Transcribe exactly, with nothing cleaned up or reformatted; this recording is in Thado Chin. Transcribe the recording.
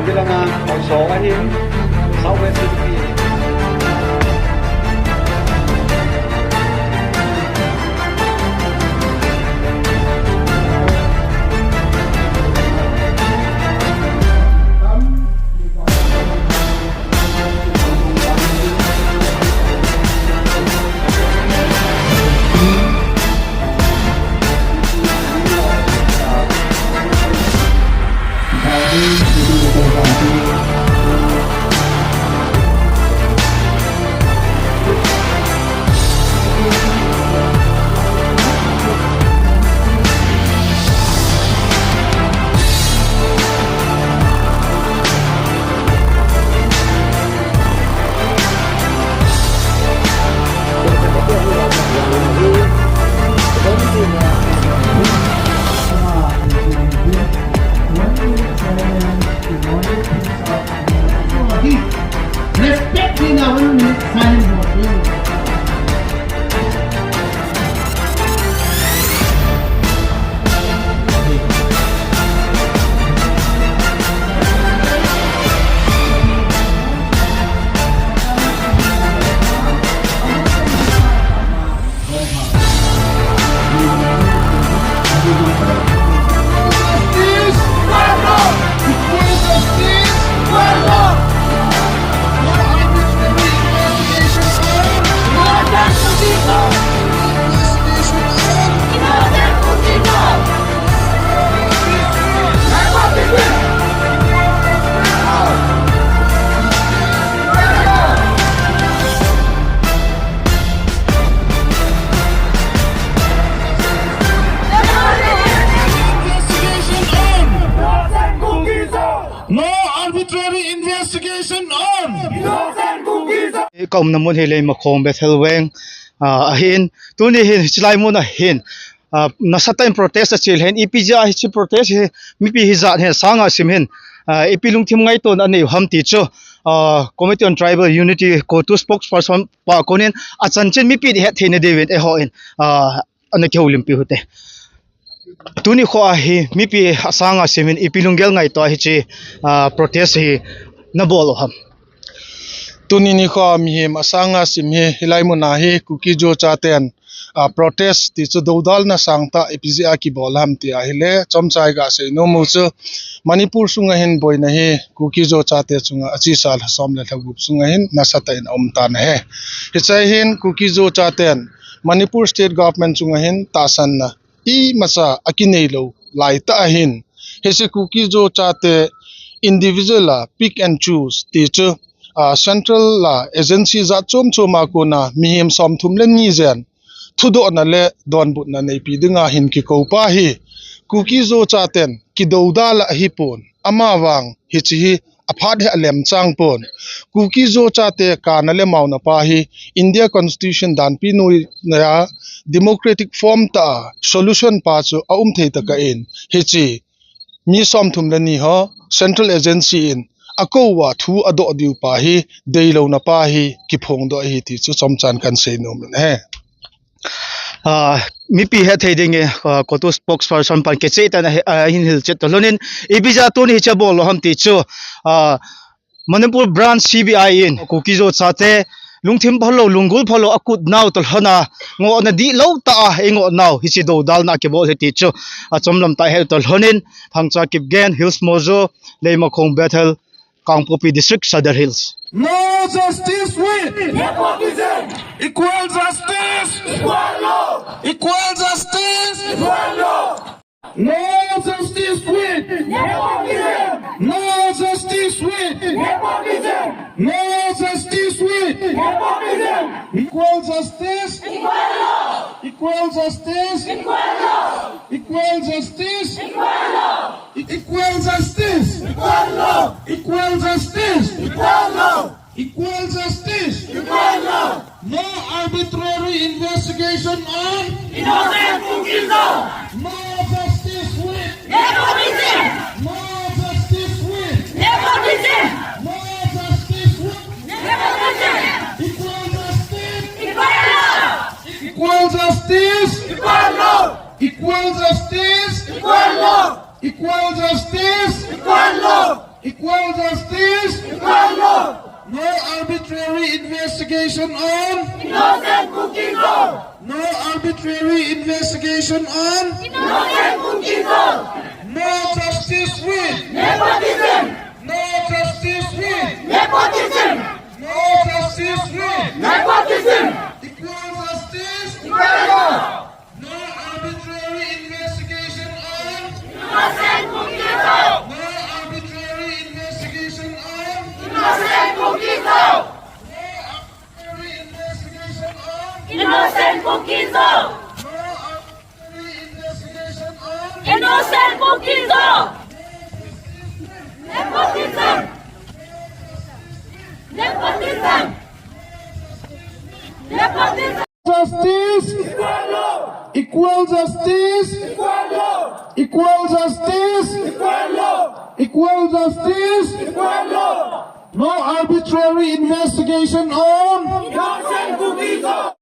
Hilanga, South West City. Respect in our minute silence. No arbitrary investigation on. Ka umna mun hi Leimakhong Bethel Veng, ah, ahin. Tuni hin, hichelai mun ahin. Ah, nasatah in protest achelhen, ipi jeh a hiche protest hi, mipi hijat hi asanga sim hin, ah, ipi lungthim ngaito na anei u ham ti chu, ah, Committee on Tribal Unity, CoTU spokesperson pa konin, achanchin mipi in ihet theina diuvin eihon, ah, ana kihoulimpi u hite. Tuni kho a hi, mipi asanga sim hin, ipi lunggel ngaito a hiche, ah, protest hi nabol u ham. Tuni nikho a mihem asanga sim hi, hilai mun a hi Kuki-Zo chaten, ah, protest ti chu dodalna sangtah ipi jeh a kibol ham ti ahile, chomcha iga seinom u chu Manipur sunga hin boina hi Kuki-Zo chate chunga achesa lha som le lha gup sunga hin nasatah in aum tan ahi. Hiche a hin Kuki-Zo chaten Manipur State Government chunga hin tahsanna imacha akinei lou laitah ahin, hiche Kuki-Zo chate individual a pick and choose ti chu, ah, central a agency jat chom chom a kona mihem somthum le ni jen thudohna le donbutna neipi dinga hin kikou pa hi Kuki-Zo chaten kidodal a ahipon, amavang hiche hi aphat hi alemchang pon. Kuki-Zo chate kana le mauna pa hi India Constitution danpi noiya democratic form tah a solution pa chu aum thei tah in, hiche mi somthum le ni ho Central Agency in akou uva thu adoh diu pa hi deilouna pa hi kiphongdoh ahi ti chu chomchan kahin seinom in ahi. Ah, mipi hethei dingin, ah, CoTU spokesperson pan kicheh tah in ahi, ah, ahin hilchet talhon in, ipi jeh a tuni hiche abol u ham ti chu, ah, Manipur Branch C B I in Kuki-Zo chate lungthim phalou, lunggel phalou akut nau talhon a, ngohna dihlou tah a eingoh nau hiche dodalna akibol ahi ti chu achomlam tah a ihet talhon in, Phangcha Kipgen, Hills Mojo, Leimakhong Bethel, Kangpokpi District, Sadar Hills. No justice with nepotism. Equal justice. Equal law. Equal justice. Equal law. No justice with nepotism. No justice with nepotism. No justice with nepotism. Equal justice. Equal law. Equal justice. Equal law. Equal justice. Equal law. E-, equal justice. Equal law. Equal justice. Equal law. Equal justice. Equal law. No arbitrary investigation on innocent Kuki-Zo. No justice with nepotism. No justice with nepotism. No justice with nepotism. Equal justice. Equal law. Equal justice. Equal law. Equal justice. Equal law. Equal justice. Equal law. Equal justice. Equal law. No arbitrary investigation on. Innocent Kuki Zo. No arbitrary investigation on. Innocent Kuki Zo. No justice with. Nepotism. No justice with. Nepotism. No justice with. Nepotism. Equal justice. Equal law. No arbitrary investigation on. Innocent Kuki Zo. No arbitrary investigation on. Innocent Kuki Zo. No arbitrary investigation on. Innocent Kuki Zo. No arbitrary investigation on. Innocent Kuki Zo. Nepotism. Nepotism. Nepotism. Justice. Equal justice. Equal justice. Equal justice. No arbitrary investigation on. Innocent Kuki Zo.